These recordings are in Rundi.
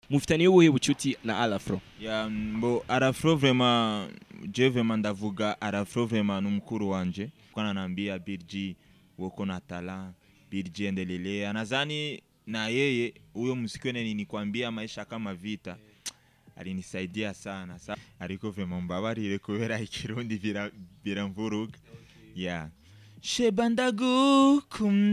Mufitaniye ubuhe bucuti na Alafro? Ya, mbo Arafro vraiment, je vraiment ndavuga Arafro vraiment ni mkuru wanje, kwa ananiambia Bill G woko na talent, Bill G endelelea. Nadhani na yeye huyo muziki wene ninikwambia maisha kama vita alinisaidia sana. Ariko vraiment mbabarire kubera ikirundi biramvuruga. Yeah. Sheba ndagukunda,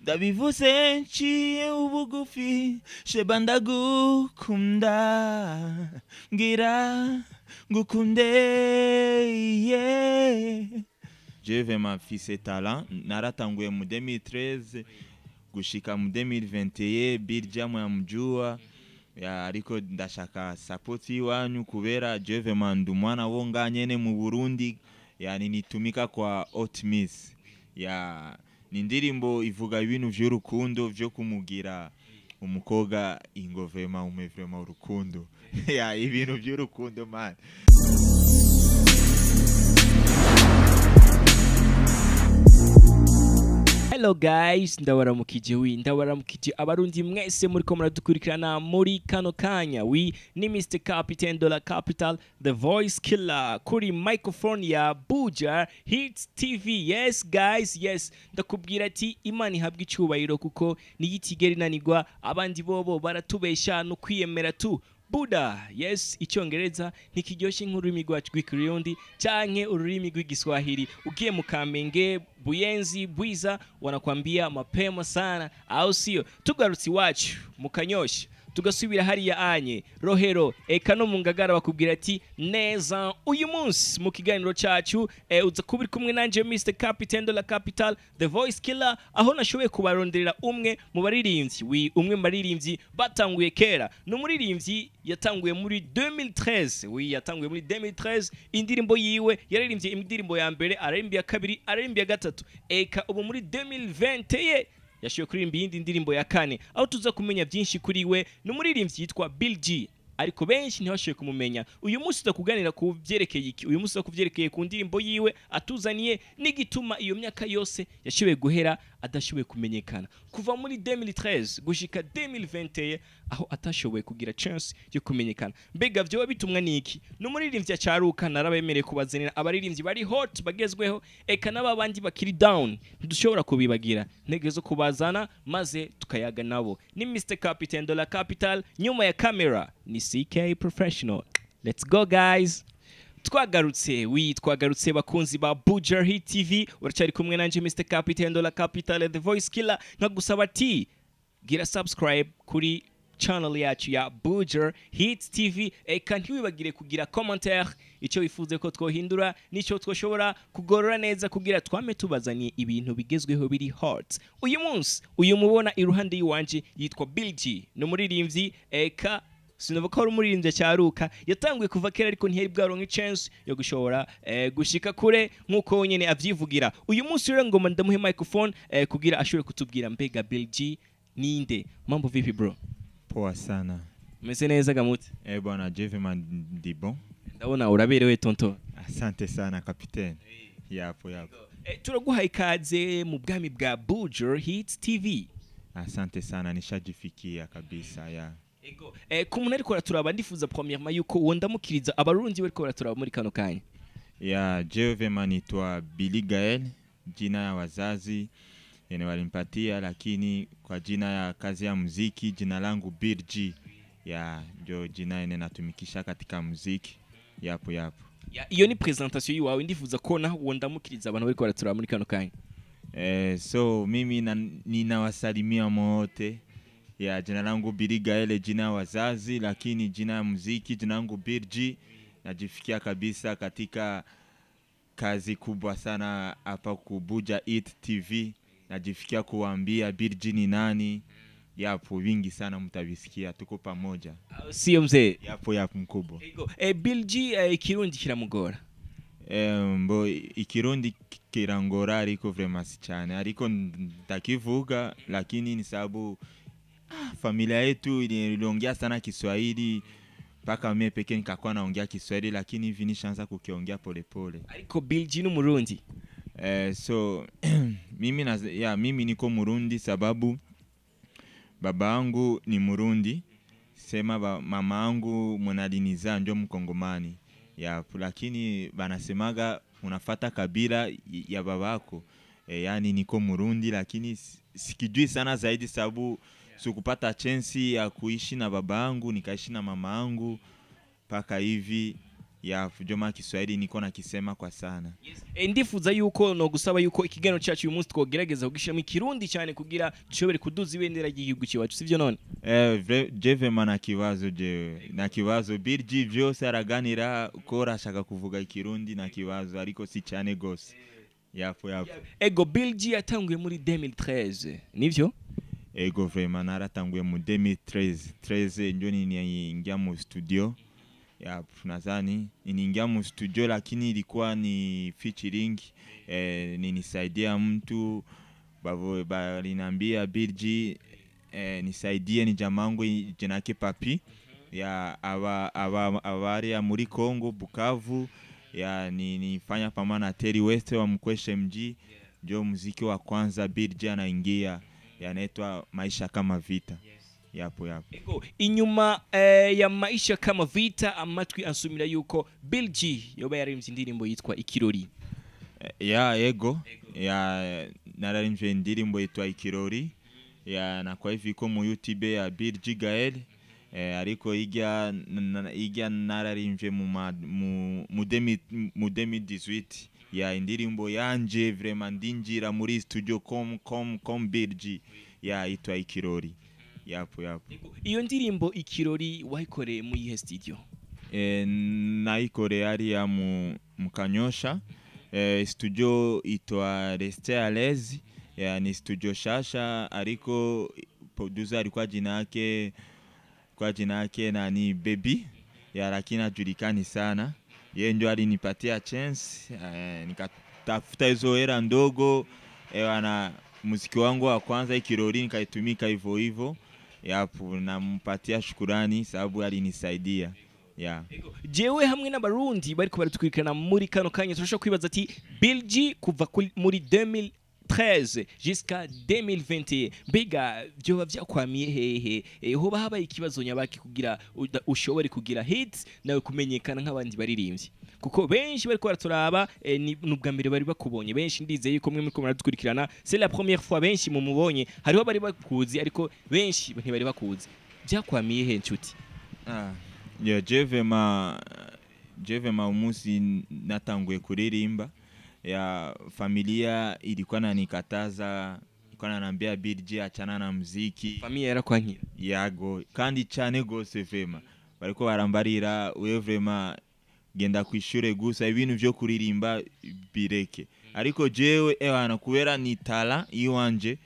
ndabivuze nciye ubugufi. Sheba ndagukunda, ngira ngukunde, yeah. Je vraiment mfise talent, naratanguye mu 2013 gushika mu 2021. Bill G muyamjua ya, ariko ndashaka support iwanyu kubera je vraiment ndi umwana wo nga nyene mu Burundi, yani nitumika kwa Otmis ya. Ni indirimbo ivuga ibintu vy'urukundo, vyo kumugira umukobwa ingo vraiment ume vraiment urukundo ya, ibintu vy'urukundo man. Hello guys, ndabaramukije wi, ndabaramukije abarundi mwese muriko muradukurikirana muri kano kanya. Wi ni Mr Captain Dollar Capital, the voice killer, kuri microphone ya Buja Hits TV. Yes guys, yes, ndakubwira ati Imana ihabwa icubahiro kuko niyitigera inanirwa, abandi bobo baratubesha no kwiyemera tu. Buda, yes, icyongereza ntikiryoshe nk'ururimi rwacu rw'ikirundi canke ururimi rw'igiswahili. Ugiye mu Kamenge, Buyenzi, Bwiza wanakwambia mapema sana, au sio? Tugarutse iwacu mu Kanyosha, tugasubira hariya anye Rohero, eka no mu Ngagara bakubwira ati neza. Uyu munsi mu kiganiro cacu uza kuba uri kumwe nanje Mr Captain de la Capital, the voice killer, aho nashoboye kubaronderera umwe mu baririmbyi wi, umwe mu baririmbyi batanguye kera. Ni umuririmbyi yatanguye muri 2013, wi, yatanguye muri 2013 indirimbo yiwe, yaririmbye indirimbo ya mbere, ararimbye ya kabiri, ararimbye ya gatatu, eka ubu muri 2020 ye yashoboye kuririmba iyindi ndirimbo ya kane, aho tuza kumenya byinshi kuri we. Ni umuririmbyi yitwa Bill G, ariko benshi ntibashoboye kumumenya. Uyu munsi tuza kuganira ku byerekeye iki? Uyu munsi tuza kuvyerekeye ku ndirimbo yiwe atuzaniye n'igituma iyo myaka yose yashoboye guhera adashoboye kumenyekana, kuva muri 2013 gushika 2021, aho atashoboye kugira chance yo kumenyekana. Mbega vyoba bitumwa niki? Ni umuririmbyi acaruka, narabemereye kubazanira abaririmbyi bari hot bagezweho, eka n'ababandi bakiri down ntidushobora kubibagira, ntege zo kubazana maze tukayaga nabo. Ni Mr Captain de la Capital, nyuma ya camera ni CK Professional. Let's go guys. Twagarutse wi, twagarutse bakunzi ba Buja Hit TV, uracyari kumwe nanje Mr Captain de la Capital, the voice killer. Nkagusaba ati gira subscribe kuri channel yacu ya Buja Hit TV, eka ntiwibagire kugira commentaire icyo wifuze ko twohindura n'icyo twoshobora kugorora neza kugira twame tubazaniye ibintu bigezweho biri hot. Uyu munsi uyu mubona iruhande y'iwanje yitwa Bill G, ni umuririmbyi, eka sinavuga ko ari umuririmbyi cyaruka, yatanguye kuva kera ariko ntiyari bwaronke chance yo gushobora gushika kure nk'uko nyene avyivugira. Uyu munsi rero ngoma ndamuhe microphone kugira ashobore kutubwira mbega Bill G ninde. Mambo vipi bro? Poa sana. Umeze neza gamute? Bwana, je vraiment ndi bon. Ndabona uraberewe tonto. Asante sana capitaine. Yapo yapo. Turaguha ikaze mu bwami bwa Buja Hits TV. Asante sana, nishajifikia kabisa ya. Ego. Ku muntu ariko araturaba, ndifuza premièrement yuko uwo ndamukiriza abarundi bariko baraturaba muri kano kanya. Ya, je vraiment naitwa Billy Gael, jina ya wazazi yenye walimpatia, lakini kwa jina ya kazi ya muziki jina langu Bill G. Ya, ndio jina yenye natumikisha katika muziki. Yapo yapo. Ya, iyo ni presentation yiwawe, ndifuza ko naho uwo ndamukiriza abantu bariko baraturaba muri kano kanya. So mimi ninawasalimia mote. Ya, jina langu Billy Gael, jina ya wazazi, lakini jina ya muziki jina langu Bill G. Najifikia kabisa katika kazi kubwa sana hapa ku Buja Hit TV. Najifikia kuambia Bill G ni nani. Yapo wingi sana mtavisikia, tuko pamoja. Sio mzee? Yapo yapo mkubwa. Ego. Bill G, ikirundi kiramugora? Mbo ikirundi kirangora ariko vraiment si cyane, ariko ndakivuga, lakini ni sababu familia yetu iliongea sana Kiswahili mpaka mimi pekee nikakuwa naongea Kiswahili, lakini hivi nishaanza kukiongea polepole. Ariko Bill G ni Murundi? So mimi niko Murundi sababu baba yangu ni Murundi. Sema mamangu mwenaliniza njo mkongomani ya, lakini banasemaga unafata kabila ya babako. Yani niko Murundi, lakini sikijui sana zaidi sababu sikupata chance ya kuishi na babangu, nikaishi na mamangu paka hivi ya joma. Kiswahili niko nakisema kwa sana. Ndifuza yuko no gusaba yuko ikiganiro cyacu uyu munsi twogerageza kugishiramo ikirundi cyane kugira dushobore kuduza ibendera ry'igihugu cyacu, sivyo none? Je vraiment na kibazo, je na kibazo. Birji vyose araganira ko arashaka kuvuga ikirundi, na kibazo, ariko si cyane gose. Yapo yapo. Ego, Bill G yatanguye muri 2013, nivyo? Ego, vraiment naratanguye mu 2013 13 ndio niniingia mu studio. Ya, nadhani niniingia mu studio, lakini ilikuwa ni featuring. Ninisaidia mtu bavo balinambia Birji nisaidie, ni jamangu jina yake Papi ya aba aba abari ya muri Congo Bukavu ya nifanya pamoja na Terry West wa Mkweshe MG. Ndio muziki wa kwanza Birji anaingia, yanaitwa Maisha Kama Vita. Yapo yapo. Ego, inyuma ya Maisha Kama Vita, amatwi ansumira yuko Bill G yoba yaririmbye indirimbo yitwa Ikirori. Ya, ego, ya, nararimbye indirimbo yitwa Ikirori ya, na kwa hivi iko mu YouTube ya Bill G Gael. Ariko ijya nararimbye mu 2018 ya indirimbo yanje vraiment ndinjira muri studio com Bill G ya itwa Ikirori. Yapo yapo. Ego, iyo ndirimbo Ikirori wayikoreye mu yihe studio? Nayikoreye hariya mu Kanyosha, studio itwa Reste à l'aise. Ya, ni studio shasha, ariko producer alikuwa jina yake kwa jina yake nani Baby ya, lakini hajulikani sana. Yeye ndio alinipatia chance, nikatafuta hizo hela ndogo, ana muziki wangu wa kwanza Ikirori nikaitumika hivyo hivyo. Yapo, nampatia shukurani sababu alinisaidia ya. Jewe hamwe n'abarundi bariko baratwirikana muri kano kanya turashobora kwibaza ati Bill G kuva muri 2013 jusqu'à 2021, mbega vyoba vyakwamiye hehe? Hoba habaye ikibazo nyabaki kugira ushobore kugira hits nawe kumenyekana nk'abandi baririmbyi? Kuko benshi bariko baraturaba ni ubwa mbere bari bakubonye benshi. Ndizeye yuko mwe muriko muradukurikirana, c'est la première fois benshi mumubonye. Hariho bari bakuzi, ariko benshi ntibari bakuzi. Vyakwamiye he, nshuti? Ah, yeah, je vraiment umunsi natanguye kuririmba ya, familia ilikuwa nanikataza, ilikuwa nanambia, "Birji, achana na muziki." Familia yarakwankira? Yago, kandi cyane gose. Vraiment bariko barambarira, wewe vraiment genda kwishure gusa, ibintu vyo kuririmba bireke. Ariko jewe ewana kubera ni tala iwanje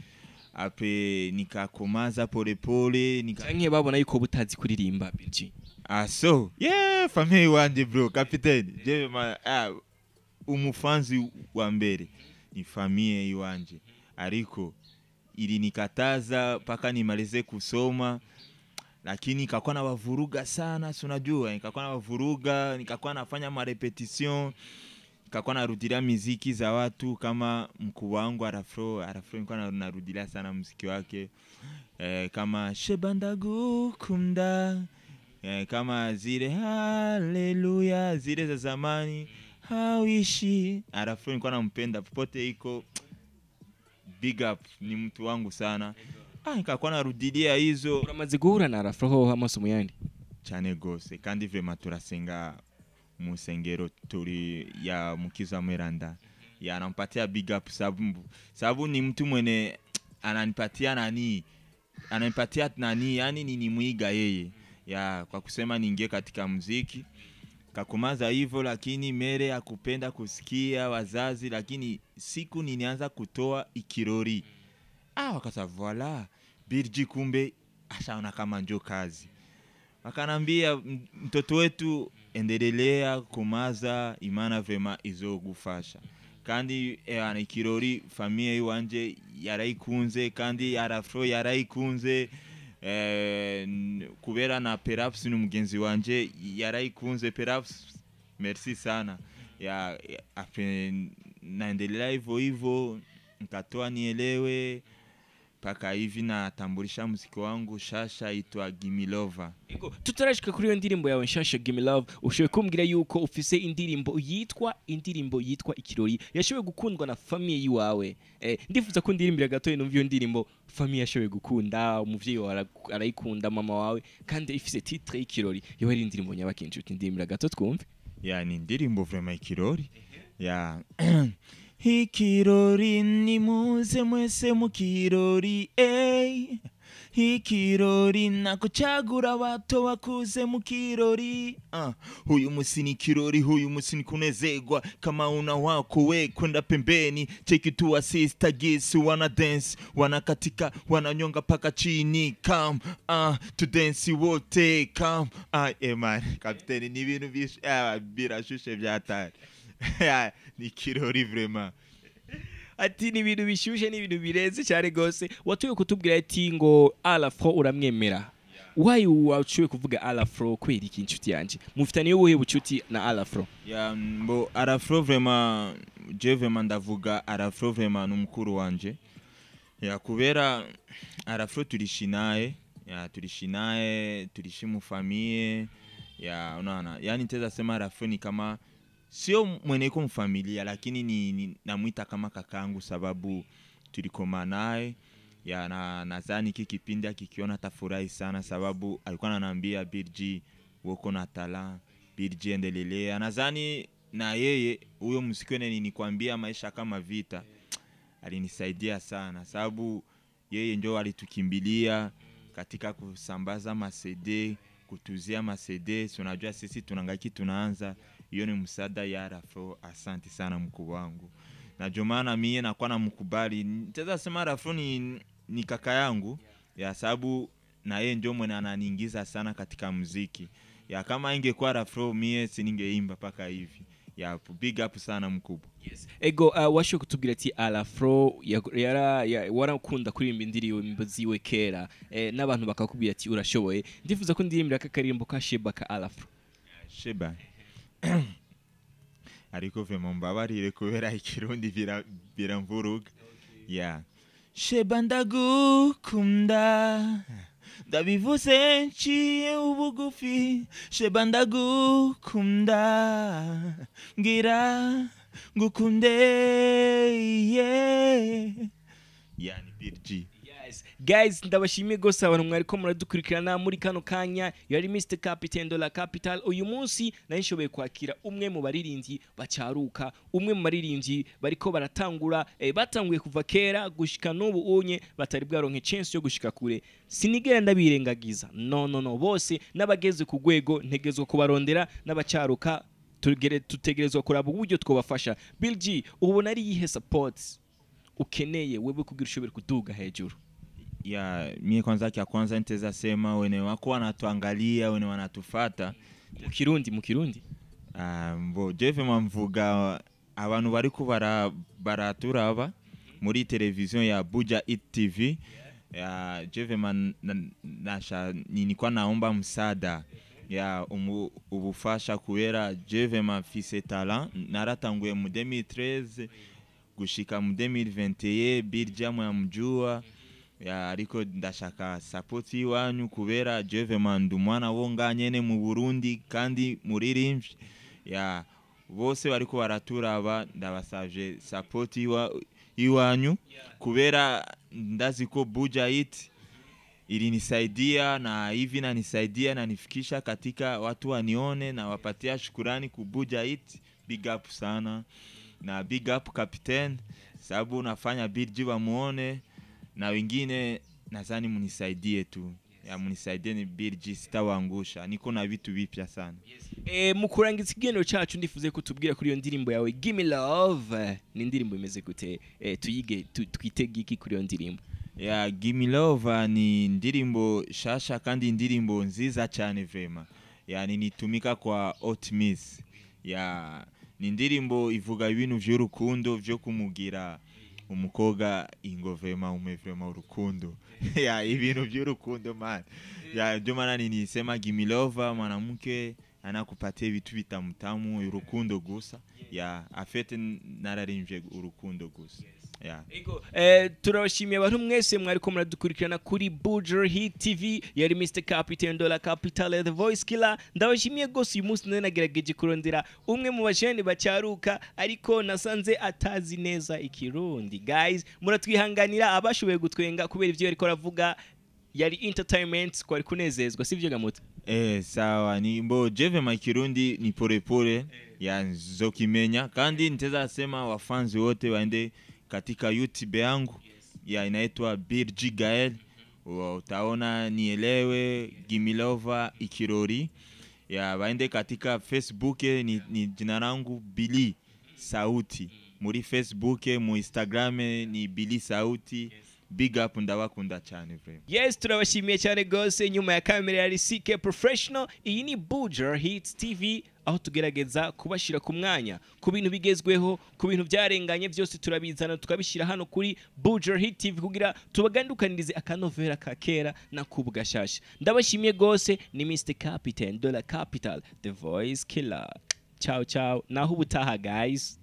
ape nikakomaza polepole Canke babona yuko butazi kuririmba, Bill? Ah, so yeah, famille iwanje, bro, capitaine, jewe umufanzi wa mbere ni famille iwanje, ariko ilinikataza mpaka nimalize kusoma, lakini nikakuwa nawavuruga sana, si unajua, nikakuwa nawavuruga, nikakuwa nafanya marépétition, nikakuwa narudilia miziki za watu kama mkuu wangu Arafro. Arafro nilikuwa narudilia sana muziki wake, kama Shebanda Gukunda, kama zile Haleluya zile za zamani hawishi. Arafro nilikuwa nampenda popote iko, big up, ni mtu wangu sana. Nikakuwa narudilia hizo. Uramaze guhura na Arafro hoho amaso mu yandi? Cyane gose, kandi vraiment turasenga mu nsengero turi ya Mukiza Mweranda ya, anampatia big up sababu ni mtu mwenye ananipatia nani, yani nilimwiga yeye ya kwa kusema niingie katika muziki. Kakomaza hivyo, lakini mere akupenda kusikia wazazi. Lakini siku nilianza kutoa Ikirori, wakasa voilà, Birji kumbe ashaona kama njo kazi. Wakanambia, "Mtoto wetu, endelea kumaza, imana vema izogufasha." Kandi Ikirori familia iwanje yaraikunze, kandi Arafro yaraikunze, kubera na Peraps ni mugenzi wanje yaraikunze. Peraps, merci sana ya. Ape naendelea hivyo hivyo, nikatoa Nielewe. Paka hivi natambulisha muziki wangu shasha itwa Gimilova. Ego, tutarashika kuri iyo ndirimbo yawe nshasha Gimme Love, ushoboye kumbwira yuko ufise indirimbo yitwa Ikirori yashoboye gukundwa na famille yiwawe. Ndifuza ko ndirimbira gato numva iyo ndirimbo famille yashoboye gukunda, umuvyeyi wawe arayikunda, mama wawe, kandi ifise titre y'Ikirori. Yo ari indirimbo nyabaki, inshuti? Ndirimbira gato twumve. Ya, ni indirimbo vraiment Ikirori. Ya, ikirori, nimuze mwese mu kirori, ey. Ikirori nakuchagura bato bakuze mu kirori. Huyu musi ni kirori, huyu musi ni kunezegwa. Kama una wako we kwenda pembeni, cheki tu wa sister gisi wana dance, wanakatika, wananyonga paka chini. Come to dance wote, come. Man, kapiteni, ni ibintu birashushe byatari. Ni kirori vraiment. Ati ni ibintu bishushe, ni ibintu birenze cyane gose. Watuye kutubwira ati ngo Alafro uramwemera. Why waciye kuvuga Alafro? Kwera iki, inshuti yanje? Mufitaniye ubuhe bucuti na Alafro? Ya, mbo Arafro vraiment, je vraiment ndavuga Arafro vraiment ni umukuru wanje. Ya, kubera Arafro tulishinaye, ya, tulishinaye, tulishi mu famille. Ya, unaona, yani nitaweza sema Arafro ni kama sio mwenye iko mfamilia, lakini ni namwita kama kakangu sababu tulikoma naye. Ya, na nadhani hiki kipindi akikiona atafurahi sana sababu alikuwa ananiambia, "Bill G, woko na talent, Bill G, endelelea." Nadhani na yeye huyo muziki wene ninikwambia maisha kama vita alinisaidia sana sababu yeye ndio alitukimbilia katika kusambaza ma CD, kutuzia ma CD. Si unajua sisi tunangaki tunaanza. Hiyo ni msaada ya Rafo, asante sana mkuu wangu, na ndio maana mie nakuwa namkubali. Nitaweza sema Rafo ni kaka yangu, ya, sababu na yeye ndio mwenye ananiingiza sana katika muziki. Ya, kama ingekuwa Rafo mie siningeimba paka hivi. Ya, big up sana mkubwa. Yes. Ego, washoboye kutubwira ati Alafro warakunda kuririmba indirimbo ziwe kera, n'abantu bakakubwira ati urashoboye. Ndifuza ko ndirimbira aka karirimbo ka Sheba ka Alafro. Sheba, ariko vraiment mbabarire kubera ikirundi biramvuruga. Ya, Sheba, ndagukunda, ndabivuze nciye ubugufi. Sheba, ndagukunda, mbwira ngukunde, yeah. Yani Bill G. Yes. Guys, ndabashimiye gose abantu mwariko muradukurikirana muri kano kanya. Yari Mr Captain de la Capital. Uyu munsi nari nshoboye kwakira umwe mu baririmbyi bacaruka, umwe mu baririmbyi bariko baratangura, batanguye kuva kera gushika n'ubu unye batari bwaronke chance yo gushika kure. Sinigera ndabirengagiza, no, no, no, bose n'abageze ku rwego ntegezwa kubarondera, n'abacaruka tugere tutegerezwa kuraba uburyo twobafasha. Bill G, ubona ari yihe support ukeneye wewe kugira ushobore kuduga hejuru? Ya, mie kwanza, kya kwanza nitaweza sema wene wako wanatuangalia, wene wanatufata. Mu Kirundi, mu Kirundi. Mbo jewe mvuga abantu bariko baraturaba muri televiziyo ya Buja It TV. Ya, jewe nasha nilikuwa naomba msaada ya ubufasha kubera jewe mfise talent. Naratanguye mu 2013 gushika mu 2021, Bill muyamjua. Ya, ariko ndashaka support iwanyu kubera jewe ndi umwana wo nga nyene mu Burundi kandi muririmbyi. Ya, bose bariko baraturaba, ndabasavye support iwanyu kubera ndazi ko Buja It ilinisaidia na hivi nanisaidia na nifikisha katika watu wanione, na wapatia shukurani ku Buja It. Big up sana na big up Captain sababu unafanya Bill G wamuone na wengine. Nadhani munisaidie tu, ya, munisaidie ni Bill G sitawaangusha, niko na vitu vipya sana. Mu kurangiza ikiganiro cyacu, ndifuze kutubwira kuri iyo ndirimbo yawe Gimme Love. Ni indirimbo imeze gute? Tuyige twitege iki kuri iyo ndirimbo? Ya, Gimme Love ni indirimbo shasha kandi indirimbo nziza cyane vraiment. Yani nitumika kwa Otmis. Ya, ni indirimbo ivuga ibintu vy'urukundo vyo kumugira umukobwa ingo vraiment ume vraiment urukundo. Ya, ibintu vy'urukundo man. Ya, ndio maana ninisema Gimme Love, mwanamke anakupatia vitu vitamutamu, urukundo gusa. Ya, afete nararimbye urukundo gusa. Yeah. Ego, turabashimiye abantu mwese mwariko muradukurikirana kuri Buja Hit TV. Yari Mr Captain Dollar Capital, The Voice Killer. Ndabashimiye gose. Uyu munsi nari nagerageje kurondera umwe mu bajene bacyaruka, ariko nasanze atazi neza Ikirundi. Guys, muratwihanganira abashoboye gutwenga kubera ivyo yariko aravuga. Yari entertainment, kwari kunezezwa, sivyo gamuta? Eh, sawa, ni mbo jeve ma Kirundi ni polepole ya nzokimenya, kandi nitaweza sema wafanzi wote waende katika YouTube yangu ya inaitwa Birji Gael. Utaona Nielewe, Gimilova, Ikirori. Ya waende katika Facebook, ni jina langu Billy Sauti muri Facebook, mu Instagram ni Billy Sauti. Big up, ndabakunda cyane vraiment. Yes, turabashimiye cyane gose. Nyuma ya kamera yari CK Professional. Iyi ni Buja Hits TV, aho tugerageza kubashyira ku mwanya ku bintu bigezweho, ku bintu byarenganye, byose turabizana tukabishyira hano kuri Buja Hit TV kugira tubagandukanirize akanovera ka kera na kubu gashasha. Ndabashimiye gose. Ni Mr Captain de la Capital, The Voice Killer. Ciao ciao, naho ubutaha guys.